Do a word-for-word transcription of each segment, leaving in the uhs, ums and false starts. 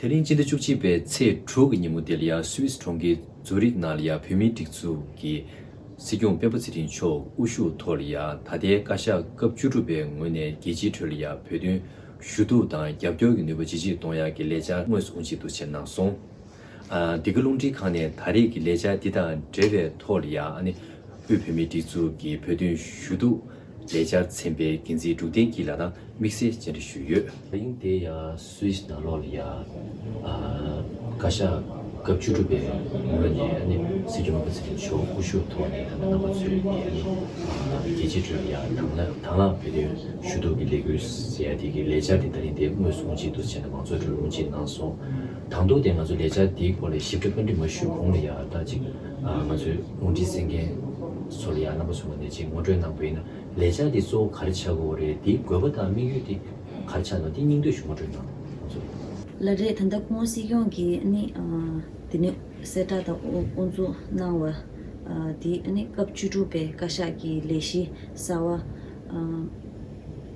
དེ་རིང་སྤྱི་ཟླ་བཅུ་གཅིག་པའི་ཚེས་དྲུག་གི་ཉིན་མོ་དེ་ལ་ཡང་སུད་སི་གྲོང་ཁྱེར་ཛུ་རིག་ནང་ལ་ཡང་བོད་མིའི་སྒྲིག་འཛུགས་ཀྱི་སྲིད་སྐྱོང་སྤེན་པ་ཚེ་རིང་མཆོག་དབུ་བཞུགས་ཐོག་ལ་ཡང་ད་ལྟའི་བཀའ་ཤག་སྐབས་བཅུ་དྲུག་པའི་ངོས་ནས་རྒྱལ་སྤྱིའི་ཁྲོད་ལ་ཡང་བོད་དོན་ཞུ་གཏུག་དང་རྒྱབ་སྐྱོར་གྱི་ནུས་པ་ཇེ་ཆེར་གཏོང་ཡག་གི་ལས་འཆར་དངོས་སུ་དབུ་འབྱེད་དུ་བྱས་གནང་སོང་། ཨ། འདི་ག་རླུང་འཕྲིན་ཁང་ནས་ད་རེས་ཀྱི་ལས་འཆར་འདི་དང་འབྲེལ་བའི་ཐོག་ལ་ཡང་ཨ་ནི་དབུས་བོད་མིའི་སྒྲིག་འཛུགས་ཀྱི་བོད་དོན་ཞུ་གཏུག་ལས་འཆར་ཚན་པའི་འགན་འཛིན་འབྲུག་བསྟན་སྐྱིད་ལགས་དང་དམིགས་བསལ་བཅར་འདྲི་ཞུས་ཡོད། དེ་རིང་དེ་ཡང་སུད་སི་ནང་ལོགས་ལ་ཡང་ཨ། བཀའ་ཤག་སྐབས་བཅུ་དྲུག་པའི་ངོས་ནས་ཨ་ནི་སྲིད་སྐྱོང་སྤེན་པ་ཚེ་རིང་མཆོག་དབུ་བཞུགས་ཐོག་ནས་ད་ལྟ་རྣམ་པ་ཚོས་ཀྱི་ཨ་ནི་རྒྱལ་སྤྱིའི་ཁྲོད་ལ་ཡང་དང་བླངས་དང་བླངས་བོད་དོན་ཞུ་གཏུག་གི་ལས་འགུལ་ཟེར་ཡ་དེ་གི་ལས་འཆར་དེ་ད་རིང་དེ་དངོས་སུ་དབུ་འབྱེད་དུ་བྱས་ནས་མང་ཚོགས་ཁྲོད་དབུ་འབྱེད་གནང་སོང་། དང་ཐོག་དེ་ང་ཚོ་ལས་འཆར་དེའི་སྐོར་ལ་ཞིབ་ཕྲ་བཀའ་འདྲི་མ་ཞུས་གོང་ལ་ཡང་ད་ཅིག་ཨ། ང་ཚོའི་དབུ་འབྱེད་གསན་མཁན་ཚོ་ལ་ཡང་རྣམ་པ་ཚོའི་ངོས་ནས་ཅིག་ངོ་སྤྲོད་གནང་བ་ཡིན་ན། ལས་འཆར་འདི་གཙོ་བོ་ག་རེ་ཆགས་དགོས་རེད། འདིའི་དགོས་པ་དང་དམིགས་ཡུལ་འདི་ག་རེ་ཆགས་ན་འདི་སྙིང་བསྡུས་ཤིག་ངོ་སྤྲོད་གནང་། ལགས་རེད། ད་ལྟ་སྐུ་ངོ་སྲིད་སྐྱོང་གིས་ཨ་ནི་ཨ། འདི་ནས་གསལ་བསྒྲགས་དང་དབུ་དབུ་འཛུགས་གནང་བ་ཨ། འདི་ཨ་ནི་སྐབས་བཅུ་དྲུག་པའི་བཀའ་ཤག་གི་ལས་གཞི་གསར་བ་ཨ།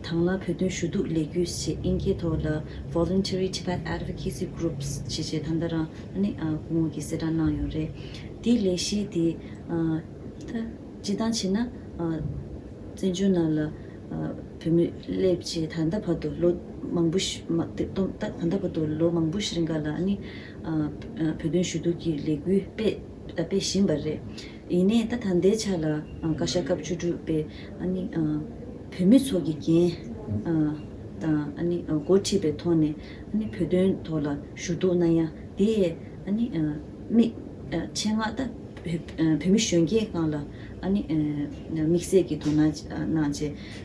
དང་བླངས་བོད་དོན་ཞུ་གཏུག་ལས་འགུལ་ཞེས་དབྱིན་སྐད་ཐོག་ལ་Voluntary Tibet Advocacy Groups ཞེས་བྱས་ད་ལྟ་རང་ཨ་ནི་ཨ། སྐུ་ངོ་གིས་གསལ་བསྒྲགས་གནང་ཡོད་རེད། འདིའི་ལས་གཞི་འདི་ཨ། ད་སྤྱིར་བཏང་བྱས་ན་ཨ། བཙན་བྱོལ་ནང་ལ་ཨ། བོད་མི་སླེབས་བྱས་ད་ལྟ་བར་དུ་ལོ་མང་པོ་ཞིག་མ་དེ་ད་ད་ལྟ་བར་དུ་ལོ་མང་པོ་ཞིག་རིང་ག་ལ་ཨ་ནི་ཨ། བོད་དོན་ཞུ་གཏུག་གི་ལས་འགུལ་སྤེལ་སྤེལ་བཞིན་པ་རེད། ཡིན་ནའི་ད་ད་ལྟའི་ཆ་ལ་ཨ། བཀའ་ཤག་སྐབས་བཅུ་དྲུག་པས་ཨ་ནི་ཨ། བོད་མི་ཚོ་གི་འགན་ཨ། དང་ཨ་ནི་ཨ། འགོ་ཁྲིད་པའི་ཐོག་ནས་ཨ་ནི་བོད་དོན་ཐོག་ལ་ཞུ་གཏུག་གནང་ཡ་དེ་ཡས་ཨ་ནི་ཨ། མི་ཨ། ཆེད་མངགས་ད་བོད་ཨ། བོད་མི་གཞོན་སྐྱེས་སྒང་ལ་ཨ་ནི་ཨ། དམིགས་བསལ་གྱི་དོ་སྣང་གནང་བྱས་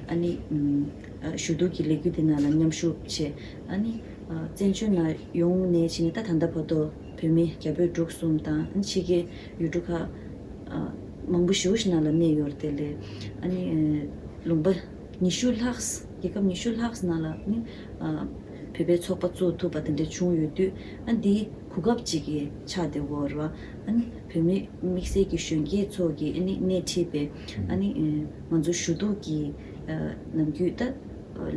ཨ་ནི་ཨ། ཞུ་གཏུག་གི་ལས་འགུལ་འདི་ནང་ལ་མཉམ་ཞུགས་བྱས་ཨ་ནི་ཨ། བཙན་བྱོལ་ནང་ཡོང་ནས་ཕྱིན་ནས་ད་ད་ལྟ་བར་དུ་བོད་མི་རྒྱ་བོད་འབྲུག་གསུམ་དང་ཨ་ནི་ཕྱི་རྒྱལ་ཡུལ་གྲུ་ཁག་ཨ། མང་པོ་ཞེ་པོ་ཞིག་ནང་ལ་གནས་ཡོད་རེད། དེ་ལས་ཨ་ནི་ཨ། ལུང་པ་ཉི་ཤུ་ལྷག་རྒྱལ་ཁབ་ཉི་ཤུ་ལྷག་ནང་ལ་ནི་ཨ། བོད་པའི་ཚོགས་པ་བཙུགས་ཐུབ་པ་དེ་འདྲ་བྱུང་ཡོད་དུས་ཨ། འདི་གོ་སྐབས་ཅིག་གི་ཆགས་བསྡད་ཡོད་རེད་བ། ཨ་ནི་བོད་མི་དམིགས་བསལ་གྱི་གཞོན་སྐྱེས་ཚོ་གི་ཨ་ནི་སྣེ་ཁྲིད་པའི་ཨ་ནི་ཨ། ང་ཚོ་ཞུ་གཏུག་གི་ཨ། ནམ་རྒྱུན་ད་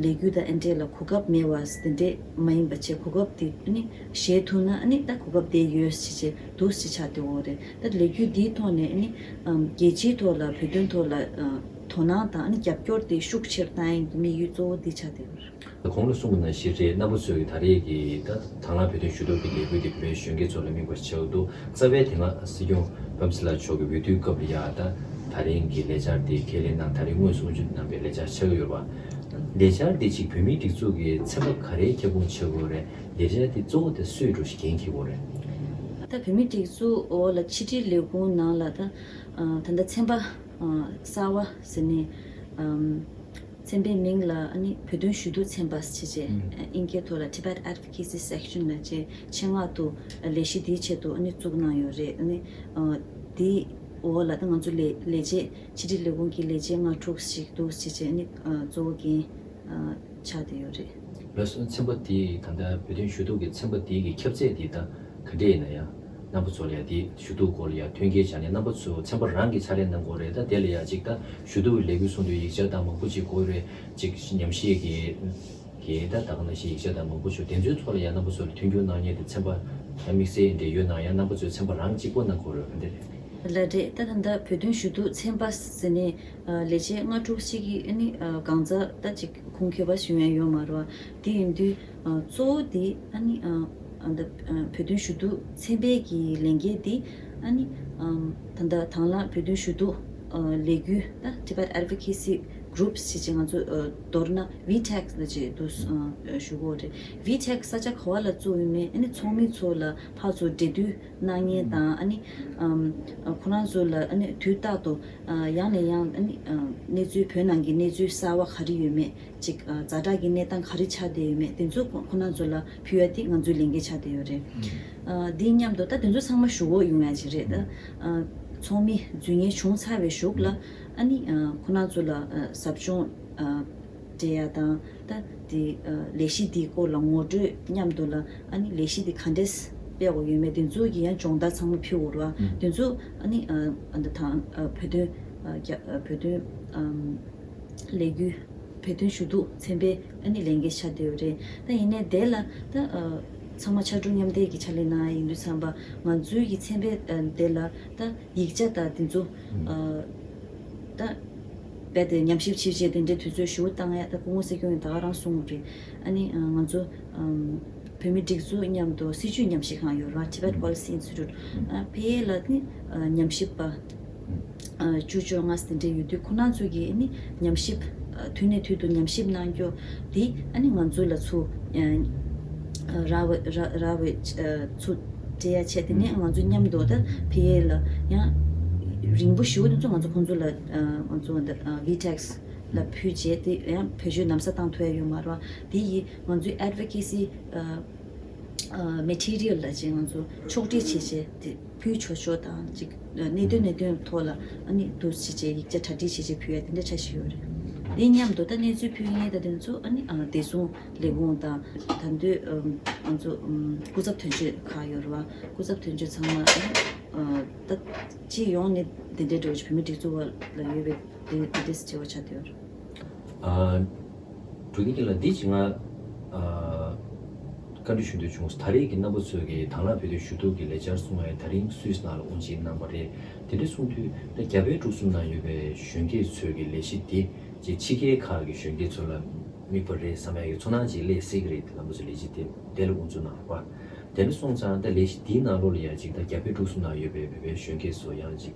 ལས་འགུལ་དང་ཨ་འདྲས་ལ་གོ་སྐབས་མེད་པ་དེ་འདྲས་མ་ཡིན་པ་བྱས་གོ་སྐབས་དེ་ཨ་ནི་བཞེས་ཐུབ་ན་ཨ་ནི་ད་གོ་སྐབས་དེ་ཡོད་ཅེས་བྱས་འདུག་ཅེས་ཆགས་བསྡད་ཡོད་རེད། ད་ལས་འགུལ་འདིའི་ཐོག་ནས་ཨ་ནི་ཨམ། རྒྱལ་སྤྱིའི་ཐོག་ལ་བོད་དོན་ཐོག་ལ་ཨ། དོ་སྣང་དང་ཨ་ནི་རྒྱབ་སྐྱོར་དེ་ཤུགས་ཆེར་བཏང་ཡག་གི་དམིགས་ཡུལ་གཙོ་བོ་འདི་ཆགས་བསྡད་ཡོད་རེད། གོང་ལ་གསུངས་པ་ནང་བཞིན་རེད། རྣམ་པ་ཚོས་ཀྱི་ད་རེས་ཀྱི་ད་དང་བླངས་བོད་དོན་ཞུ་གཏུག་གི་ལས་འགུལ་དེ་བོད་པའི་གཞོན་སྐྱེས་ཚོ་ལ་དམིགས་པ་ཆགས་འདུག་རྩ་བའི་དེ་སྔ་སྲིད་སྐྱོང་སྤེན་པ་ཚེ་རིང་ལགས་མཆོག་གིས་འོས་བསྡུའི་སྐབས་ལ་ཡ་ད་ད་རིང་གི་ལས་འཆར་དེ་ཁས་ལེན་གནང་། ད་རིང་དངོས་སུ་དབུ་འབྱེད་གནང་པའི་ལས་འཆར་ཆགས་ཀྱི་ཡོད་པ། ལས་འཆར་དེ་གཅིག་བོད་མིའི་སྒྲིག་འཛུགས་ཀྱི་ཚན་པ་ག་རེའི་ཁྱབ་ཁོངས་ཆགས་ཀྱི་ཡོད་རེད། ལས་འཆར་དེ་གཙོ་བོ་དེ་སུས་འགྲོ་ཞིག་འགན་འཁྱེར་དགོས་རེད། ད་བོད་མིའི་སྒྲིག་འཛུགས་འོག་ལ་ཕྱི་དྲིལ་ལས་ཁུངས་ནང་ལ་ད་ད་ལྟ་ཚན་པ་གསར་བ་ཟེར་ནས་ཚན་པའི་མིང་ལ་ཨ་ནི་བོད་དོན་ཞུ་གཏུག་ཚན་པ་ཞེས་བྱས་དབྱིན་སྐད་ཐོག་ལ་Tibet Advocacy Section ལ་བྱས་ཆེད་མངགས་དུ་ལས་གཞི་འདིའི་ཆེད་དུ་ཨ་ནི་བཙུགས་གནང་ཡོད་རེད། ཨ་ནི་འདིའི་འོག་ལ་ད་ང་ཚོ་ལས་ལས་བྱེད་ཕྱི་དྲིལ་ལས་ཁུངས་ཀྱི་ལས་བྱེད་ལྔ་དྲུག་ཞིག་འདུག་ཞེས་བྱས་ཨ་ནི་གཙོ་བོ་འགན་ཆགས་བསྡད་ཡོད་རེད། ལགས་སོ། ཚན་པ་དེའི་ད་ལྟ་བོད་དོན་ཞུ་གཏུག་གི་ཚན་པ་དེའི་གི་ཁྱབ་ཚད་དེ་ད་ག་འདྲས་ཡིན་ན་ཡང་རྣམ་པ་ཚོ་ལ་ཡང་དེ་ཞུ་གཏུག་སྐོར་ལ་ཡང་མཐུན་རྐྱེན་སྦྱར་ནས་རྣམ་པ་ཚོ་ཚན་པ་རང་གིས་ཕྱག་ལས་གནང་དགོས་རེད། ད་དེ་ལ་ཡང་ཅིག་ད་ཞུ་གཏུག་གི་ལས་འགུལ་སོང་དུས་ཡིག་ཆ་དང་མང་པོ་ཅིག་དགོས་རེད། ཅིག་ཉམས་ཞིབ་ཀྱི་གི་ད་ད་ག་ནང་བཞིན་ཡིག་ཆ་དང་མང་པོ་ཞིག་དེ་ཚོའི་ཐོག་ལ་ཡང་རྣམ་པ་ཚོ་ལ་མཐུན་འགྱུར་གནང་མཁན་དེ་ཚན་པ་ད་དམིགས་བསལ་འདྲ་ཡོད་ན་ཡང་རྣམ་པ་ཚོས་ཚན་པ་རང་གཅིག་པོ་གནང་དགོས་རེད། འདི་རེད། ལགས་རེད། ད་ད་ལྟ་བོད་དོན་ཞུ་གཏུག་ཚན་པ་ཟེར་ནས་ལས་བྱེད་ལྔ་དྲུག་ཅིག་གིས་ཨ་ནི་གང་ཟག་ད་ཅིག་ཁུངས་འཁྱོལ་བ་ཞུ་ཡ་ཡོད་མ་རེད་བ། དེ་ཡིན་དུས་གཙོ་བོ་དེ་ཨ་ནི་ད་བོད་དོན་ཞུ་གཏུག་ཚན་པའི་གི་ལས་འགན་དེ་ཨ་ནི་ད་ལྟ་དང་བླངས་བོད་དོན་ཞུ་གཏུག་ལས་འགུལ་ད་Tibet Advocacy Groups ཞེས་ཅིག་ང་ཚོ་མདོར་ན་VTAC ལ་ཅིག་འདུག་ཞུ་གི་ཡོད་རེད། VTAC ས་ཆ་ག་བ་ལ་བཙུགས་ཡོད་མེད་ཨ་ནི་ཚོགས་མི་ཚོ་ལ་ཕར་ཚུར་འབྲེལ་མཐུད་གནང་མཁན་དང་ཨ་ནི་ཨམ་ཁོ་རང་ཚོ་ལ་ཨ་ནི་དུས་རྟག་ཏུ་ཨ་ཡང་ནས་ཡང་ཨ་ནི་ཨ་གནས་ཚུལ་བོད་ནང་གི་གནས་ཚུལ་གསར་བ་ག་རེ་ཡོད་མེད་ཅིག་ཨ་ཛ་དྲག་གི་གནས་སྟངས་ག་རེ་ཆགས་བསྡད་ཡོད་མེད་དེ་ཚོ་ཁོ་ཁོ་རང་ཚོ་ལ་ཕུལ་ཡ་དེ་ང་ཚོའི་ལས་འགན་ཆགས་བསྡད་ཡོད་རེད། ཨ་འདི་མཉམ་དུ་ད་དེ་ཚོ་ཚང་མ་ཞུ་དགོས་ཡོང་ཡ་ཅིག་རེད། ད་ཨ་ཚོགས་མི་རྫུན་ངན་བྱུང་ཚར་བའི་གཞུག་ལ་ཨ་ནི་ཨ་ཁོ་རང་ཚོ་ལ་ཨ་ཟབ་སྦྱོང་ཨ་སྤྲད་ཡ་དང་ད་དེ་ཨ་ལས་གཞི་འདིའི་སྐོར་ལ་ངོ་སྤྲོད་མཉམ་དུ་ལ་ཨ་ནི་ལས་གཞི་འདི་ག་འདྲས་སྤེལ་དགོས་ཡོད་མེད་དེ་ཚོ་གི་ཡང་སྦྱོང་བརྡར་ཚང་མ་ཕུལ་དགོས་རེད་བ། དེ་ཚོ་ཨ་ནི་ཨ་ཨ་ད་དང་ཨ་བོད་དོན་ཨ་རྒྱ་ཨ་བོད་དོན་ཨམ་ལས་འགུལ་བོད་དོན་ཞུ་གཏུག་ཚན་པའི་ཨ་ནི་ལས་འགན་ཆགས་བསྡད་ཡོད་རེད། ད་ཡིན་ནའི་དེ་ལ་ད་ཨ་ ཚང་མ་ཕྱར་གྲུ་མཉམ་འདེགས་ཀྱི་ཕྱག་ལས་གནང་ཡ་ཡིན་དུས་ཙམ་པ་ང་ཚོའི་གི་ཚན་པའི་ཨ་དེ་ལ་ད་ཡིག་ཆ་དང་དེ་ཚོ་ཨ་ད་རྦད་དེ་ཉམས་ཞིབ་བྱེད་བྱེད་དེ་འདྲའི་དུས་ཚོད་ཞུ་བཏང་ཡ་ད་སྐུ་ངོ་སྲིད་སྐྱོང་ཡིན་ད་ག་རང་གསུངས་རེད། ཨ་ནི་ཨ་ང་ཚོ་ཨམ་བོད་མི་སྒྲིག་འཛུགས་མཉམ་དུ་སྲིད་བྱུས་ཉམས་ཞིབ་ཁང་ཡོད་རེད་བ། Tibet Policy Institute ཨ་ཕ་གི་ལ་ནི་ཨ་ཉམས་ཞིབ་པ་ཨ་བཅུ་བཅོ་ལྔ་དེ་འདྲ་ཡོད་དུས་ཁོ་རང་ཚོ་གིས་ནི་ཉམས་ཞིབ་ཨ་དུས་ནས་དུས་དུ་ཉམས་ཞིབ་གནང་རྒྱུ་དེ་ཨ་ནི་ང་ཚོ་ལ་ཚུར་ཨ་རག་པ་རག་རག་པ་ཨ་ཚུར་སྤྲད་ཡ་བྱས། དེ་ནས་ང་ཚོ་མཉམ་དུ་ད་ཕ་གི་ལ་ཡང་རིང་པོ་ཞེ་པོ་དེ་ཚོ་ང་ཚོ་ཁོང་ཚོ་ལ་ཨ་ང་ཚོ་ད་ཨ་VTEX ལ་ཕུལ་བྱས་དེ་ཡང་བེད་སྤྱོད་ལམ་སང་བཏང་ཐུབ་ཡ་ཡོད་མ་རེད་བ། དེ་ཡིས་ང་ཚོའི་advocacy ཨ་ཨ་material ལ་ཅིག་ང་ཚོ་ཕྱོགས་སྒྲིག་བྱས་བྱས་དེ་ཕུལ་ཆོག་ཆོག་དང་ཅིག་གནད་དོན་གནད་དོན་ཐོག་ལ་ཨ་ནི་འདུག་བྱས་བྱས་ཡིག་ཆ་གྲ་སྒྲིག་བྱས་བྱས་ཕུལ་ཡ་དེ་འདྲ་འདྲ་ཞིག་ཡོད་རེད། དེ་མཉམ་དུ་ད་གནས་ཚུལ་ཕུལ་མཁན་ད་དེ་ཚོ་ཨ་ནི་ཨ་བདེ་སྲུང་ལས་ཁུངས་དང་ད་དུང་ཨ་ང་ཚོ་ཨ་སྐུ་ཚབ་དོན་གཅོད་ཁག་ཡོད་རེད་བ། སྐུ་ཚབ་དོན་གཅོད་ཚང་མ་ཨ་ནི་ཨ་ད་སྤྱི་ཡོངས་ནས་དེ་འདྲའི་འགྲོ་བཞིན་བོད་མི་སྒྲིག་འཛུགས་བ་ལ་ཡོད་པའི་དེ་དེ་འདྲས་བྱས་པ་ཆགས་བསྡད་ཡོད་རེད། ཨ། འགྲོ་གི་ཡིན་ལ་འདི་ཅི་ང་ཨ་བཀའ་འདྲི་ཞུ་འདོད་བྱུང་། ད་རེས་ཀྱི་རྣམ་པ་ཚོས་ཀྱི་དང་བླངས་བོད་དོན་ཞུ་གཏུག་གི་ལས་འཆར་གསུང་བའི་ད་རིང་སུད་སི་ནང་ལ་དབུ་འབྱེད་གནང་བ་རེད། དེ་འདྲ་གསུང་དུས་ད་རྒྱ་བལ་འབྲུག་གསུམ་ནང་ཡོད་པའི་གཞོན་སྐྱེས་ཚོས་ཀྱི་ལས་གཞི་འདི་ཅིག་ཕྱི་རྒྱལ་ཁག་གི་གཞོན་སྐྱེས་ཚོ་ལ་དམིགས་པ་རེད་བསམ་ཡ་གི་ཚོར་སྣང་ཅིག་སླེབས་སྲིད་ཀྱི་རེད། དེ་རྣམ་པ་ཚོས་ལས་གཞི་དེ་དེ་ལ་དབུ་འཛུགས་གནང་བ། དེ་འདྲ་སོང་ཙང་ད་ལས་གཞི་འདིའི་ནང་ལོགས་ལ་ཡ་ཅིག་ད་རྒྱ་བལ་འབྲུག་གསུམ་ནང་ཡོད་པའི་བོད་པའི་གཞོན་སྐྱེས་ཚོ་ཡང་ཅིག་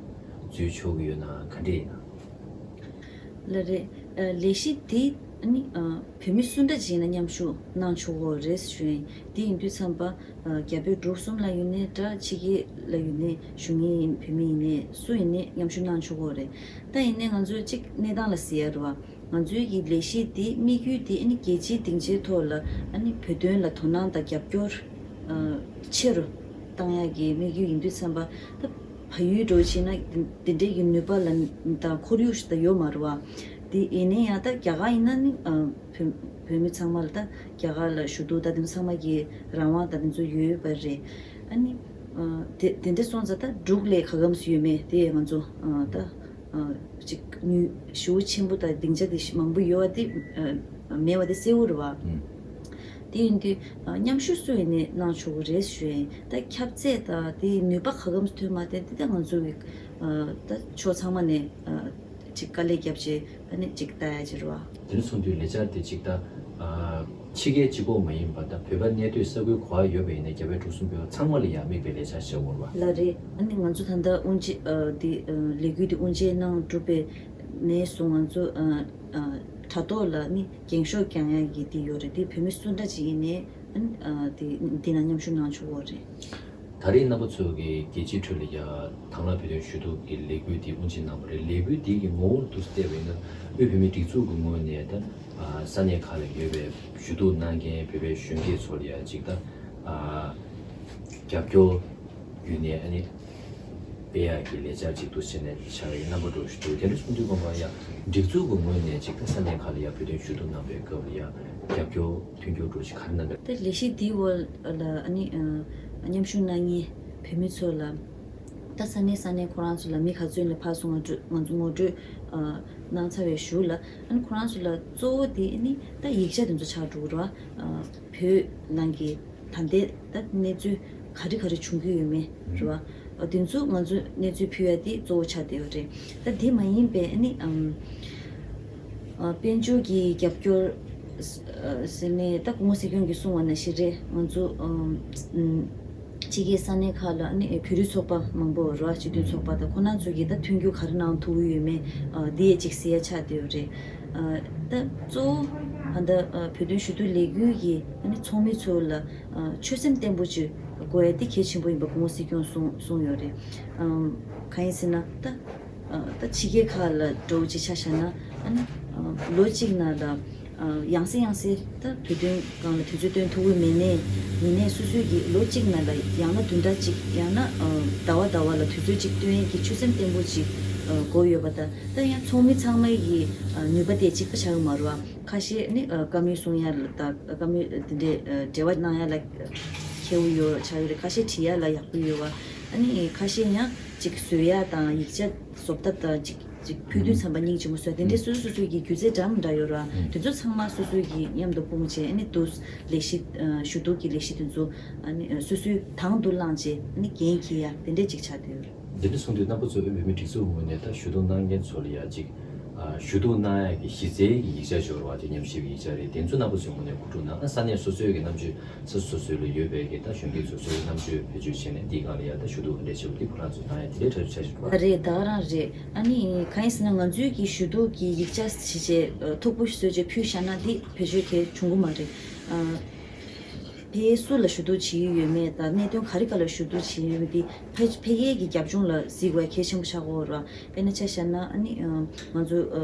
འཛུལ་ཆོག་གི་ཡོད་ན་ག་འདྲས་ཡིན་ན། ལགས་རེད། ཨ་ལས་གཞི་འདི་ནི་ཨ་བོད་མི་སུ་འདྲ་ཅིག་ཡིན་ན་མཉམ་ཞུགས་གནང་ཆོག་གི་རེད་ཞུ་ཡིན། འདི་ཡིན་དུས་ཙམ་པ་ཨ་རྒྱ་བལ་འབྲུག་གསུམ་ལ་ཡོད་ནའི་འདྲ་ཕྱི་རྒྱལ་ལ་ཡོད་ནའི་བཞུགས་མཁན་ཡིན་བོད་མི་ཡིན་ནའི་སུ་ཡིན་ནའི་མཉམ་ཞུགས་གནང་ཆོག་གི་རེད། ད་ཡིན་ནའི་ང་ཚོས་གཅིག་གནས་སྟངས་ལ་གཟིགས་ཡ་རེད་བ། ང་ཚོའི་གི་ལས་གཞི་འདི་དམིགས་ཡུལ་འདི་ཨ་ནི་རྒྱལ་སྤྱིའི་སྡིངས་ཆའི་ཐོག་ལ་ཨ་ནི་བོད་དོན་ལ་དོ་སྣང་དང་རྒྱབ་སྐྱོར་ཨ་ཆེ་རུ་བཏང་ཡ་གི་དམིགས་ཡུལ་ཡིན་དུས་ཙམ་པ་ད་བལ་ཡུལ་འགྲོ་བྱས་ན་འདི་འདི་འདྲའི་གི་ནུས་པ་ལ་དང་ཁོར་ཡུག་ཞིག་ད་ཡོད་མ་རེད་བ། དེ་ཡིན་ནའི་ཡང་ད་རྒྱ་གར་ཡིན་ན་ནི་ཨ་བོད་བོད་མི་ཚང་མ་ལ་ད་རྒྱ་གར་ལ་ཞུ་གཏུག་ད་དེ་ཚང་མ་གི་རང་དབང་ད་དེ་ཚོ་ཡོད་པ་རེད། ཨ་ནི་ཨ་དེ་དེ་འདྲ་སོང་ཙང་ད་འབྲུག་ལ་ག་གམ་སུ་ཡོད་མེད་དེ་ང་ཚོ་ཨ་ད་ཨ་ཅིག་ནུས་ཤུགས་ཆེན་པོ་དང་སྡིངས་ཆ་དེ་མང་པོ་ཡོད་པ་དེ་ཨ་མེད་པ་དེ་གསལ་པོ་རེད་བ། ཨུམ། དེ་ཡིན་དུས་ཨ་མཉམ་ཞུགས་སུ་ཡིན་ནའི་གནང་ཆོག་གི་རེད་ཞུ་ཡིན། ད་ཁྱབ་ཚད་དང་དེའི་ནུས་པ་ག་གམ་སུ་ཐོན་མ་ཐོན་དེ་ད་ང་ཚོ་གི་ཨ་ད་ཕྱོགས་ཚང་མ་ནས་ཨ་ཅིག་དཀའ་ལས་བརྒྱབ་བྱས་ཨ་ནི་ཅིག་ལྟ་ཡ་ཅིག་རེད་བ། དེ་ནས་གསུངས་དུས་ལས་འཆར་དེ་ཅིག་ད་ཨ་ཕྱི་རྒྱལ་གཅིག་པོ་མ་ཡིན་པ་ད་བོད་པ་གནས་སྡོད་ས་ཁུལ་ག་པར་ཡོད་པ་ཡིན་ནའི་རྒྱ་བལ་འབྲུག་གསུམ་བོད་པ་ཚང་མ་ལ་ཡང་དམིགས་པའི་ལས་འཆར་ཞིག་ཡོད་རེད་བ། ལགས་རེད། ཨ་ནི་ང་ཚོ་ད་ལྟ་དབུ་འབྱེད་ཨ་དེ་ཨ་ལས་འགུལ་དེ་དབུ་འབྱེད་གནང་གྲུབ་པའི་ནས་བཟུང་ང་ཚོ་ཨ་ཨ་དྲ་ཐོག་ལ་ནི་འགེངས་ཤོག་རྒྱག་ཡ་གི་དེ་ཡོད་རེད། དེ་བོད་མི་སུ་འདྲ་ཅིག་ཡིན་ནའི་ཨ་ནི་ཨ་དེ་འདི་ནང་མཉམ་ཞུགས་གནང་ཆོག་གི་རེད། ད་རེས་རྣམ་པ་ཚོ་གིས་རྒྱལ་སྤྱིའི་ཁྲོད་ལ་ཡ་དང་བླངས་བོད་དོན་ཞུ་གཏུག་གི་ལས་འགུལ་འདི་དབུ་འབྱེད་གནང་བ་རེད། ལས་འགུལ་འདི་གི་ངོ་བོར་དུ་བལྟས་པ་ཡིན་ན་དབུས་བོད་མིའི་སྒྲིག་འཛུགས་ཀྱི་ངོས་ནས་ད་ས་གནས་ཁག་ལ་ཡོད་པའི་ཞུ་གཏུག་གནང་མཁན་བོད་པའི་གཞོན་སྐྱེས་ཚོ་ལ་ཡ་ཅིག་ད་རྒྱབ་སྐྱོར་བརྒྱུད་ནས་ཨ་ནི་སྤེལ་ཡག་གི་ལས་འཆར་ཅིག་ཏུ་བྱས་ནས་ཕྱག་ལས་རྣམ་པ་འགྲོ་བཞིན་འདུག་དེ་འདྲ་གསུང་དུས་ཁོང་པ་ཡ་སྒྲིག་འཛུགས་ཀྱི་ངོས་ནས་ཅིག་ད་ས་གནས་ཁག་ལ་ཡ་བོད་དོན་ཞུ་གཏུག་གནང་བའི་སྐབས་ལ་ཡ་རྒྱབ་སྐྱོར་མཐུན་འགྱུར་འགྲོ་ཞིག་ག་རེ་གནང་པས། ད་ལས་གཞི་འདིའི་འོག་ལ་ཨ་ནི་ཨ་མཉམ་ཞུགས་གནང་མཁན་བོད་མི་ཚོ་ལ་ད་ས་གནས་ས་གནས་ཁོ་རང་ཚོ་ལ་མི་ག་ཚོད་ལ་ཕར་སོང་ང་ཚོ་ངོ་སྤྲོད་ཨ་གནང་ཚར་བའི་གཞུག་ལ་ཨ་ནི་ཁོ་རང་ཚོ་ལ་གཙོ་བོ་དེ་ཨ་ནི་ད་ཡིག་ཆ་དེ་ཚོ་ཆགས་འགྲོ་གི་རེད་བ། ཨ་བོད་ནང་གི་ད་ལྟའི་ད་གནས་ཚུལ་ག་རེ་ག་རེ་བྱུང་གི་ཡོད་མེད་རེད་བ། ཨ་དེ་ཚོ་ང་ཚོ་གནས་ཚུལ་ཕུལ་ཡ་དེ་གཙོ་བོ་ཆགས་བསྡད་ཡོད་རེད། ད་དེ་མ་ཡིན་པའི་ཨ་ནི་ཨམ། ཨ་དཔལ་འབྱོར་གྱི་རྒྱབ་སྐྱོར་ཟེར་ནས་ད་སྐུ་ངོ་སྲིད་སྐྱོང་གིས་གསུངས་པ་ནང་བཞིན་རེད། ང་ཚོ་ཨམ་ཕྱི་རྒྱལ་ས་གནས་ཁག་ལ་ཨ་ནི་བོད་རིགས་ཚོགས་པ་མང་པོ་རེད་བ། སྤྱི་མཐུན་ཚོགས་པ་དང་ཁོ་རང་ཚོ་གིས་ད་མཐུན་འགྱུར་ག་རེ་གནང་ཐུབ་ཀྱི་ཡོད་མེད་ཨ་འདི་ཡས་ཅིག་གཟིགས་ཡ་ཆགས་བསྡད་ཡོད་རེད། ཨ་ད་གཙོ་བོ་ཨ་ད་ཨ་བོད་དོན་ཞུ་གཏུག་ལས་འགུལ་གྱི་ཨ་ནི་ཚོགས་མི་ཚོ་ལ་ཨ་ཆོད་སེམས་བརྟན་པོ་ཅིག་དགོས་ཡ་དེ་གལ་ཆེན་པོ་ཡིན་པ་སྐུ་ངོ་སྲིད་སྐྱོང་གསུངས་གསུངས་ཡོད་རེད། ཨམ་གང་ཡིན་ཟེར་ན་ད་ཨ་ད་ཕྱི་རྒྱལ་ཁག་ལ་འགྲོ་ཅིག་ཆ་བཞག་ན་ཨ་ནི་ཨ་ལོ་གཅིག་ནང་ལ་ཨ་ཡང་སེ་ཡང་སེ་ད་བོད་དོན་སྒང་ལ་དུས་ཚོད་བཏོན་ཐུབ་ཀྱི་མེད་ནའི་ཡིན་ནའི་སོ་སོའི་གི་ལོ་གཅིག་ནང་ལ་ཡང་ན་བདུན་ཕྲག་གཅིག་ཡང་ན་ཨ་ཟླ་བ་ཟླ་བ་ལ་དུས་ཚོད་གཅིག་བཏོན་ཡས་ཀྱི་ཆོད་སེམས་བརྟན་པོ་ཅིག་ཨ་དགོས་ཡོད་པ་དང་། ད་ཡང་ཚོགས་མི་ཚང་མའི་གི་ཨ་ནུས་པ་དེ་གཅིག་པ་ཆགས་ཀྱི་མ་རེད་བ། ཁ་ཤས་ནི་ཨ་བཀའ་མོལ་གསུང་ཡ་ལ་དང་བཀའ་མོལ་དེ་འདྲའི་ཨ་འབྲེལ་བ་གནང་ཡ་ལ་མཁས་པོ་ཡོད་ཆགས་ཡོད་རེད། ཁ་ཤས་བྲིས་ཡ་ལ་ཡག་པོ་ཡོད་བ། ཨ་ནི་ཁ་ཤས་ཡང་ཅིག་བཟོ་ཡ་དང་ཡིག་ཆ་བཟོ་ཐབས་དང་ཅིག་ ཅིག་ཕུལ་དུས་ཙམ་པ་སྙིང་རྗེ་མོ་བཟོས། དེ་འདྲའི་སོ་སོ་སོ་སོའི་གི་སྒྱུ་རྩལ་འདྲ་མི་འདྲ་ཡོད་ར། དེ་ཚོ་ཚང་མ་སོ་སོའི་གི་མཉམ་དུ་སྤུངས་བྱས། ཨ་ནི་དུ་ལས་གཞི་ཞུ་གཏུག་གི་ལས་གཞི་དེ་ཚོ་ཨ་ནི་སོ་སོའི་དང་དུ་བླངས་བྱས། ཨ་ནི་འགན་འཁྱེར་ཡ་དེ་འདྲས་ཅིག་ཆགས་བསྡད་ཡོད་རེད། འདི་འདྲ་གསུངས་དུས་རྣམ་པ་ཚོ་བོད་མིའི་སྒྲིག་འཛུགས་ངོས་ནས་ད་ཞུ་གཏུག་གནང་མཁན་ཚོ་ལ་ཡ་ཅིག་ཞུ་གཏུག་གནང་ཡ་གི་གཞི་རྩའི་གི་ཡིག་ཆ་འབྱོར་བ་དེ་ཉམས་ཞིབ་ཡིག་ཆ་རེད། དེ་ཚོ་རྣམ་པ་ཚོའི་ངོས་ནས་གོ་སྒྲིག་གནང་། ཨ་ས་གནས་སོ་སོའི་གི་རྣམ་དཔྱོད་ས་སོ་སོ་ལ་ཡོད་པའི་གི་ད་གཞོན་སྐྱེས་ཚོ་སོ་སོའི་རྣམ་དཔྱོད་བེད་སྤྱོད་བྱས་ནས་འདིའི་སྒང་ལ་ཡ་ད་ཞུ་གཏུག་འདྲ་བྱེད་པ་འདི་ཁོ་རང་ཚོས་གནང་ཡ་དེ་འདྲའི་གྲ་སྒྲིག་བྱ་བཞིན་འདུག་བ། རེད། ད་ག་རང་རེད། ཨ་ནི་གང་ཡིན་ཟེར་ན་ང་ཚོའི་གི་ཞུ་གཏུག་གི་ཡིག་ཆ་ཞིག་བྱས་མཐུག་པོ་བཟོས་བྱས་ཕུལ་བཞག་ན་འདི་བེད་སྤྱོད་གལ་བྱུང་གི་མ་རེད། ཨ། ཕ་གིར་སུ་ལ་ཞུ་གཏུག་བྱེད་ཀྱི་ཡོད་མེད་དང་གནད་དོན་ག་རེ་སྒང་ལ་ཞུ་གཏུག་བྱེད་ཀྱི་ཡོད་མེད་འདི་ཕ་ཕ་གིའི་གི་རྒྱབ་ལྗོངས་ལ་གཟིགས་དགོས་གལ་ཆེན་པོ་ཆགས་ཀྱི་ཡོད་རེད་བ། དཔེར་ན་ཆ་བཞག་ན་ཨ་ནི་ང་ཚོ་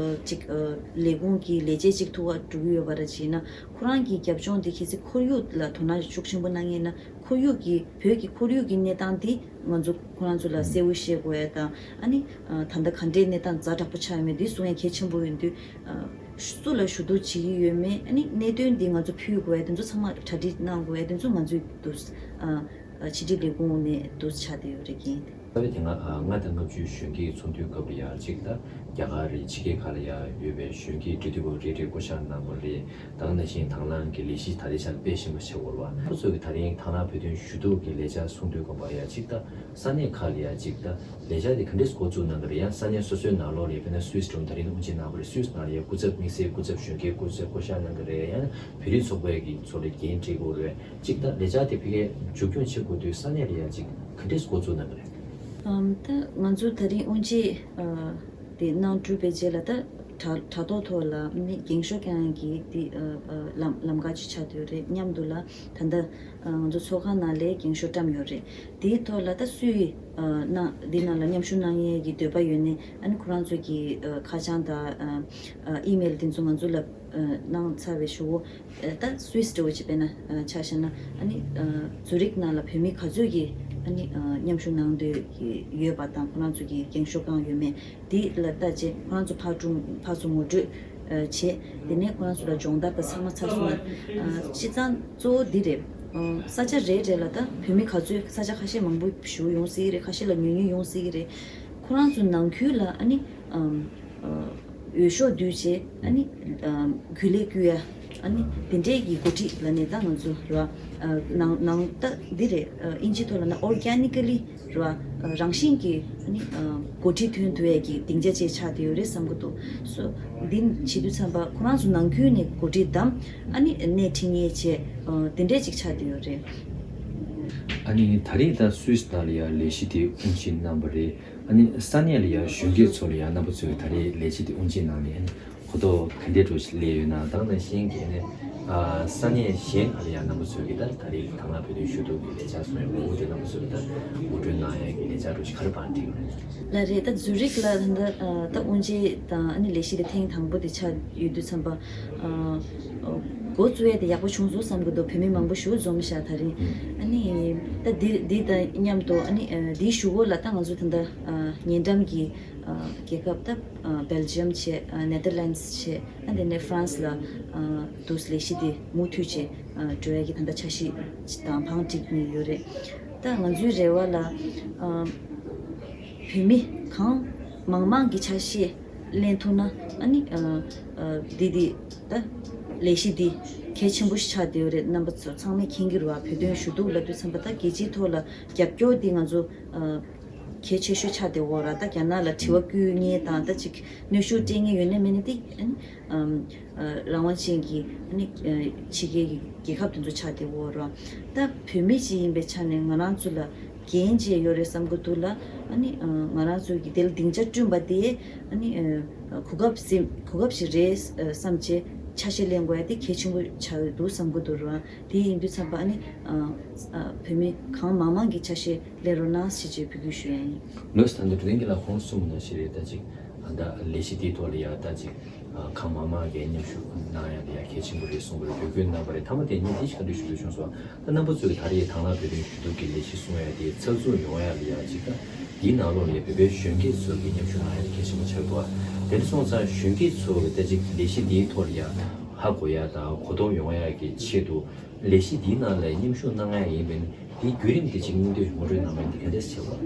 ཅིག་ལས་ཁུངས་ཀྱི་ལས་བྱེད་ཅིག་ཐུག་ག་འགྲོ་གི་ཡོད་པ་ར་བྱས་ན། ཁོ་རང་གི་རྒྱབ་ལྗོངས་དེ་གལ་སྲིད་ཁོར་ཡུག་ལ་དོ་སྣང་ཤུགས་ཆེན་པོ་གནང་མཁན་ན། ཁོར་ཡུག་གི་བོད་ཀྱི་ཁོར་ཡུག་གི་གནས་སྟངས་དེ་ང་ཚོ་ཁོ་རང་ཚོ་ལ་གསལ་བོ་བཤད་དགོས་ཡ་དང་། ཨ་ནི་ད་ལྟ་ག་འདྲའི་གནས་སྟངས་ཛ་དྲག་པོ་ཆགས་ཡོད་མེད་འདི་གསུང་ཡ་གལ་ཆེན་པོ་ཡིན་དུས། སུ་ལ་ཞུ་གཏུག་བྱེད་ཀྱི་ཡོད་མེད། ཨ་ནི་གནད་དོན་འདི་ང་ཚོ་ཕུལ་དགོས་ཡ་དེ་ཚོ་ཚང་མ་གྲ་སྒྲིག་གནང་དགོས་ཡ་དེ་ཚོ་ང་ཚོའི་འདུག་ཕྱི་དྲིལ་ལས་ཁུངས་ནས་འདུག་ཆགས་བསྡད་ཡོད་རེད་ཀྱི། ད་བའི་དེ་སྔ་ལྔ་དང་ལྔ་བཅུའི་གཞོན་སྐྱེས་ཚོགས་འདུའི་སྐབས་ལ་ཡ་གཅིག་ད་རྒྱ་གར་རེད། ཕྱི་རྒྱལ་ཁག་ལ་ཡ་ཡོད་པའི་གཞོན་སྐྱེས་འབྲེལ་མཐུད་པ་རེ་རེ་བསྐོ་བཞག་གནང་བ་རེད། ད་ག་ནང་བཞིན་དང་བླངས་ཀྱི་ལས་གཞི་ད་ལྟའི་ཆར་སྤེལ་བཞིན་པ་ཞིག་ཡོད་རེད་བ། ཁོ་ཚོ་གི་ད་རིང་དང་བླངས་བོད་དོན་ཞུ་གཏུག་གི་ལས་འཆར་གསུང་དུས་སྐབས་ལ་ཡ་གཅིག་ད་ས་གནས་ཁག་ལ་ཡ་གཅིག་ད་ལས་འཆར་དེ་ག་འདྲས་འགོ་བཙུགས་གནང་གི་རེད། ཡང་ས་གནས་སོ་སོའི་ནང་ལོགས་ལ་ཡ་དཔེར་ན་སུད་སི་འགྲོ་ད་རིང་དབུ་འབྱེད་གནང་བ་རེད། སུད་སི་ནང་ལ་ཡ་སྐུ་ཚབ་དམིགས་བསལ་སྐུ་ཚབ་གཞོན་སྐྱེས་སྐུ་ཚབ་བསྐོ་བཞག་གནང་གི་རེད། ཡང་བོད་རིགས་ཚོགས་པའི་གི་ཚོ་ལ་འགན་འཁྲི་དགོས་རེད། གཅིག་ད་ལས་འཆར་དེ་ཕ་གིར་མཇུག་སྐྱོང་བྱེད་དགོས་དུས་ས་གནས་ལ་ཡ་གཅིག་ག་འདྲས་འགོ་བཙུགས་གནང་གི་རེད། ཨམ། ད་ང་ཚོ་ད་རིང་དབུ་འབྱེད་ཨ་དེ་གནང་གྲུབ་པའི་རྗེས་ལ་ད་དྲ་དྲ་ཐོག་ཐོག་ལ་མི་འགེངས་ཤོག་བཀང་ཡག་གི་དེ་ཨ་ཨ་ལམ་ལམ་ཁ་ཅིག་ཆགས་བསྡད་ཡོད་རེད། མཉམ་དུ་ལ་ད་ལྟ་ཨ་ང་ཚོ་ཚོགས་ཁང་ནང་ལ་འགེངས་ཤོག་བཀྲམ་ཡོད་རེད། དེའི་ཐོག་ལ་ད་སུས་ཨ་ནང་འདི་ནང་ལ་མཉམ་ཞུགས་གནང་ཡས་ཀྱི་འདོད་པ་ཡོད་ནའི་ཨ་ནི་ཁོ་རང་ཚོ་གི་ཨ་ཁ་བྱང་དང་ཨ་ཨ་ཨི་མེལ་དེ་ཚོ་ང་ཚོ་ལ་ཨ་གནང་ཚར་བའི་གཞུག་གུ། ད་སུད་སི་འདྲ་བོ་ཅིག་དཔེར་ན་ཆ་བཞག་ན། ཨ་ནི་ཛུ་རིག་ནང་ལ་བོད་མི་ག་ཚོད་ཀྱིས་ཨ་ནི་མཉམ་ཞུགས་གནང་འདོད་ཡོད་པ་དང་། ཁོ་རང་ཚོ་གིས་འགེངས་ཤོག་བཀང་ཡོད་མེད་འདི་ལ་བལྟ་བྱས། ཁོ་རང་ཚོ་ཕར་ཚུར་ཕར་ཚུར་ངོ་སྤྲོད་བྱས། དེ་ནས་ཁོ་རང་ཚོ་ལ་སྦྱོང་བརྡར་དང་ཚང་མ་ཚར་སོང་ན། སྤྱིར་བཏང་གཙོ་བོ་འདི་རེད། ས་ཆ་རེ་རེ་ལ་ད་བོད་མི་ག་ཚོད། ས་ཆ་ཁ་ཤས་མང་པོ་ཞིག་ཡོང་སྲིད་ཀྱི་རེད། ཁ་ཤས་ལ་ཉུང་ཉུང་ཡོང་སྲིད་ཀྱི་རེད། ཁོ་རང་ཚོ་ནང་ཁུལ་ལ་ཨ་ནི་ཨ་འོས་ཤོག་བསྡུས་བྱས། ཨ་ནི་ཨ་རྒྱུན་ལས་བསྐོ་ཡ། ཨ་ནི་དེ་འདྲའི་གི་འགོ་ཁྲིད་ལབ་ནས་ད་ང་ཚོ་ར་ནང་ནང་ད་འདི་རེད། ཨིན་ཇི་ཐོག་ལ་ན་organically ར་རང་བཞིན་གྱིས་ཨ་ནི་འགོ་ཁྲིད་ཐོན་ཐུབ་ཡ་གི་སྡིངས་ཆ་ཅིག་ཆགས་བསྡད་ཡོད་རེད་བསམ་གྱི་འདུག་སོ་འདི་བྱེད་དུས་ཙམ་པ་ཁོ་རང་ཚོ་ནང་ཁུལ་ནས་འགོ་ཁྲིད་བདམས། ཨ་ནི་སྣེ་ཁྲིད་མཁན་བྱས། དེ་འདྲའི་ཅིག་ཆགས་བསྡད་ཡོད་རེད། ཨ་ནི་ད་རེས་ད་སུད་སི་ནང་ལ་ཡ་ལས་གཞི་དེ་དབུ་འབྱེད་གནང་བ་རེད། ཨ་ནི་ས་གནས་ལ་ཡ་གཞོན་སྐྱེས་ཚོ་ལ་ཡ་རྣམ་པ་ཚོས་ད་རེས་ལས་གཞི་དེ་དབུ་འབྱེད་གནང་ནས་ཨ་ནི་གོ་རྟོགས་ག་འདྲས་འགྲོ་སླེབས་ཡོད་ན། ད་ག་ནང་བཞིན་གྱི་ཨ་ནི་ས་གནས་གཞན་ཁག་ལ་ཡ་རྣམ་པ་ཚོས་ཀྱི་ད་ད་རེས་དང་བླངས་བོད་དོན་ཞུ་གཏུག་གི་ལས་འཆར་གསུང་ཡ་མང་པོ་དེ་རྣམ་པ་ཚོས་ཀྱི་ད་ངོ་སྤྲོད་གནང་ཡ་གི་ལས་འཆར་འགྲོ་ཞིག་ག་རེ་བང་སྒྲིག་ཡོད་རེད། ལགས་རེད། ད་ཛུ་རིག་ལ་ད་ལྟ་ད་དབུ་འབྱེད་དང་ཨ་ནི་ལས་གཞི་དེ་ཐེངས་དང་པོ་དེ་ཆགས་ཡོད་དུས་ཙམ་པ། འགོ་བཙུགས་ཡ་དེ་ཡག་པོ་བྱུང་སོང་བསམ་གྱི་འདུག་བོད་མི་མང་པོ་ཞིག་འཛོམས་ཤག་ད་རིང་། ཨ་ནི་ད་འདི་འདི་དང་མཉམ་དུ་ཨ་ནི་འདིའི་གཞུག་གུ་ལ་ད་ང་ཚོ་ད་ལྟ་ཉེ་འགྲམ་གྱི་རྒྱལ་ཁབ་ད་སྦེལ་ཇི་ཡམ་བྱས། ནེ་དར་ལེན་སི་བྱས། ཨ་དེ་ནས་ཧྥ་རན་སི་ལ་འདུག་ལས་གཞི་དེ་མུ་མཐུད་བྱས་འགྲོ་ཡ་གི་ད་ལྟ་འཆར་གཞི་དང་བང་སྒྲིག་ནས་ཡོད་རེད། ད་ང་ཚོའི་རེ་བ་ལ་བོད་མི་གང་མང་མང་གི་ཆ་ཤས་ལེན་ཐུབ་ན། ཨ་ནི་ཨ་ཨ་འདི་འདི་ད་ལས་གཞི་འདི་གལ་ཆེན་པོ་ཞིག་ཆགས་བསྡད་ཡོད་རེད། རྣམ་པ་ཚོ་ཚང་མས་མཁྱེན་གྱི་རེད་བ། བོད་དོན་ཞུ་གཏུག་ལབ་དུས་ཙམ་པ་ད་རྒྱལ་སྤྱིའི་ཐོག་ལ་རྒྱབ་སྐྱོར་འདི་ང་ཚོ་ཨ་གལ་ཆེ་ཤོས་ཆགས་བསྡད་ཡོད་རེད། ད་རྒྱ་ནག་ལ་དྲི་བ་བསྐུལ་མཁན་དང་། ད་ཅིག་གནོན་ཤུགས་སྤྲད་མཁན་ཡོད་ན་མེད་ན་དེ་ཨ་ནི་ཨམ་ཨ་རང་དབང་ཅན་གྱི་ཨ་ནི་ཨ་ཕྱི་རྒྱལ་གྱི་རྒྱལ་ཁབ་དེ་ཚོ་ཆགས་བསྡད་ཡོད་རེད་བ། ད་བོད་མི་ཞིག་ཡིན་པའི་ཆ་ནས་ང་རང་ཚོ་ལ་འགན་ཅིག་ཡོད་རེད་བསམ་གྱི་འདུག་ལ། ཨ་ནི་ཨ་ང་རང་ཚོ་གི་དེ་ལ་སྡིངས་ཆ་བསྐྲུན་པ་དེ་ཨ་ནི་ཨ་གོ་སྐབས་ཟིན་གོ་སྐབས་ཤིག་རེད་བསམ་བྱས་ཆ་ཤས་ལེན་དགོས་ཡ་དེ་གལ་ཆེན་པོ་ཆགས་ཡོད་འདུག་བསམ་གྱི་འདུག་ར། དེ་ཡིན་དུས་ཙམ་པ་ཨ་ནི་ཨ་ཨ་བོད་མི་གང་མང་མང་གི་ཆ་ཤས་ལེན་རོགས་གནང་ཞེས་བཅས་འབོད་སྐུལ་ཞུ་ཡ་ཡིན། ལོས་ད་འདི་དྲུག་ལྡན་གྱི་ལ་ཁོང་གསུམ་ནང་བཞིན་རེད། ད་ཅིག་ཨ་ད་ལས་གཞི་དེའི་ཐོག་ལ་ཡ་ད་ཅིག་ཨ་གང་མང་མང་གིས་མཉམ་ཞུགས་གནང་ཡ་ལ་ཡ་གལ་ཆེན་པོ་རེད་གསུངས་པ་རེད། འབོད་སྐུལ་གནང་བ་རེད། མཐའ་མ་དེ་ཉིད་དེ་ཞིག་ག་འདྲ་ཞུ་འདོད་བྱུང་སོང་། ད་རྣམ་པ་ཚོས་ཀྱི་ད་རེས་དང་བླངས་བོད་དོན་ཞུ་གཏུག་གི་ལས་གཞི་གསུང་ཡ་དེ་ཚགས་ཚུད་ཡོང་ཡ་ལ་ཡ་ཅིག་ད་འདིའི་ནང་ལོགས་ལ་ཡ་བོད་པའི་གཞོན་སྐྱེས་ཚོ་གི་མཉམ་ཞུགས་གནང་ཡ་དེ་གལ་ཆེན་པོ་ཆགས་འདུག་དེ་འདྲ་སོང་ཙང་གཞོན་སྐྱེས་ཚོ་གི་ད་ཅིག་ལས་གཞི་འདིའི་ཐོག་ལ་ཡ་ཧ་གོ་ཡ་དང་གོ་རྟོགས་ཡོང་ཡ་གི་ཆེད་དུ་ལས་གཞི་འདིའི་ནང་ལ་མཉམ་ཞུགས་གནང་ཡ་ཡིན་པས་ན། དེའི་བརྒྱུད་རིམ་དེ་ཅིག་སྙིང་བསྡུས་ངོ་སྤྲོད་གནང་བ་ཡིན་ན་ག་འདྲས་ཆེ་བ།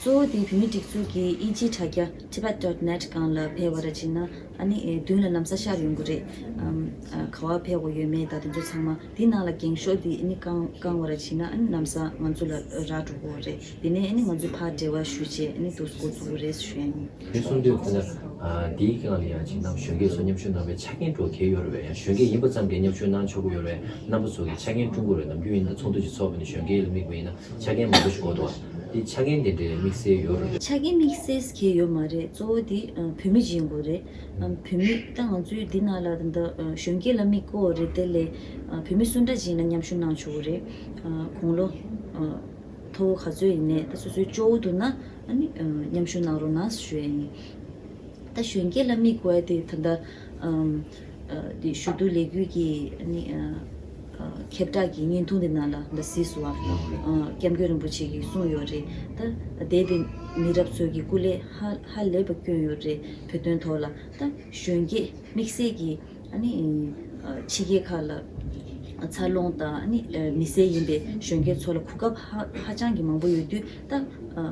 གཙོ་བོ་དེ་བོད་མིའི་སྒྲིག་འཛུགས་ཀྱི་དབྱིན་ཇིའི་དྲ་རྒྱ་tibet dot net སྒང་ལ་ཕེབས་པ་ར་བྱས་ན་ཨ་ནི་མདུན་ལ་ལམ་སང་ཤར་ཡོང་གི་རེད། ཨམ། ག་བ་ཕེབས་དགོས་ཡོད་མེད་དང་དེ་ཚོ་ཚང་མ། དེ་ནང་ལ་འགེངས་ཤོག་དེ་ཨ་ནི་བཀང་བཀང་བ་ར་བྱས་ན་ཨ་ནི་ལམ་སང་ང་ཚོ་ལ་རག་འགྲོ་གི་རེད། དེ་ནས་ཨ་ནི་ང་ཚོ་ཕར་འབྲེལ་བ་ཞུས་བྱས་ཨ་ནི་འདུག་འགོ་བཙུགས་རེད་ཞུ་ཡ་ཡིན། དེ་གསུང་དུས་ཁོ་ན། ཨ། དེའི་སྒང་ལ་ཡང་ཅིག་ནམ་གཞོན་སྐྱེས་ཚོ་མཉམ་ཞུགས་གནང་བའི་ཆ་རྐྱེན་འདྲ་གང་ཡོད་རེད་པས། ཡང་གཞོན་སྐྱེས་ཡིན་པ་ཙམ་གྱིས་མཉམ་ཞུགས་གནང་ཆོག་གི་ཡོད་རེད་པས། རྣམ་པ་ཚོ་གི་ཆ་རྐྱེན་བསྐྲུན་དགོས་རེད། ནམ་རྒྱུན་ཡིན་ན་ཚོགས་འདུ་ཅིག་ཚོགས་པ་ནས་གཞོན་སྐྱེས་ལ་དམིགས་པ་ཡིན་ན་ཆ་རྐྱེན་མང་པོ་ཞིག་དགོས་འདུག་པ། དེ་ཆ་རྐྱེན་དེ་འདྲའི་དམིགས་བསལ་ཡོད་རེད། ཆ་རྐྱེན་དམིགས་བསལ་གང་ཡང་ཡོད་མ་རེད། གཙོ་བོ་དེ་ཨ་བོད་མི་ཅིག་ཡིན་དགོས་རེད། ཨ་བོད་མི་ད་ང་ཚོའི་འདི་ནང་ལ་ད་ལྟ་ཨ་གཞོན་སྐྱེས་ལ་དམིགས་དགོས་རེད། དེ་ལས་ཨ་བོད་མི་སུ་འདྲ་ཅིག་ཡིན་ན་མཉམ་ཞུགས་གནང་ཆོག་གི་རེད། ཨ་དགུང་ལོ་ཨ་མཐོ་བོ་ག་ཚོད་ཡིན་ནའི་ད་སོ་སོའི་སྐྱོ་བོ་འདུག་ན་ཨ་ནི་ཨ་མཉམ་ཞུགས་གནང་རོགས་གནང་ཞུ་ཡ་ཡིན། ད་གཞོན་སྐྱེས་ལ་དམིགས་དགོས་ཡ་དེ་ད་ལྟ་ཨམ། ཨ་དེ་ཞུ་གཏུག་ལས་འགུལ་གྱི་ཨ་ནི་ཨ་ཨ་ཁྱབ་བསྒྲགས་ཀྱི་བརྙན་ཐུང་དེ་ནང་ལ་ད་གཟིགས་སོང་ཨ། ཨ་སྐྱབས་མགོན་རིན་པོ་ཆེ་གིས་གསུངས་ཡོད་རེད། ད་འདས་པའི་མི་རབས་ཚོ་གི་སྐུ་ལས་ཧ་ཧ་ལས་པ་བསྐྱོན་ཡོད་རེད། བོད་དོན་ཐོག་ལ་ད་གཞོན་སྐྱེས་དམིགས་བསལ་གྱི་ཨ་ནི་ཨ་ཕྱི་རྒྱལ་ཁག་ལ་འཚར་ལོངས་དང་ཨ་ནི་ཨ་མི་སེར་ཡིན་པའི་གཞོན་སྐྱེས་ཚོ་ལ་གོ་སྐབས་ཧ་ཧ་ཅང་གི་མང་པོ་ཡོད་དུས། ད་ཨ་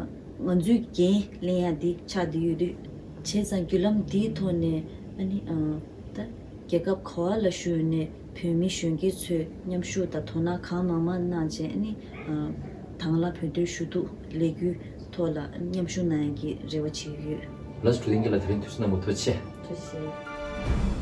ང་ཚོའི་འགན་ལེན་ཡ་འདི་ཆགས་བསྡད་ཡོད་དུས། བྱས་ཙང་བརྒྱུད་ལམ་འདིའི་ཐོག་ནས་ཨ་ནི་ཨ་ད་རྒྱལ་ཁབ་ག་བ་ལ་བཞུགས་ནས་བོད་མི་གཞོན་སྐྱེས་ཚོས་མཉམ་ཞུགས་དང་དོ་སྣང་གང་མང་མང་གནང་བྱས། ཨ་ནི་ཨ་དང་བླངས་བོད་དོན་ཞུ་གཏུག་ལས་འགུལ་ཐོག་ལ་མཉམ་ཞུགས་གནང་ཡ་གི་རེ་བ་བྱེད་ཀྱི་ཡོད། ལགས་སོ། ཀྲུའུ་ལིན་གྱི་ལགས། དེ་རིང་ཐུགས་རྗེ་གནང་བ་ཐུགས་རྗེ་ཆེ། ཐུགས་རྗེ་ཆེ།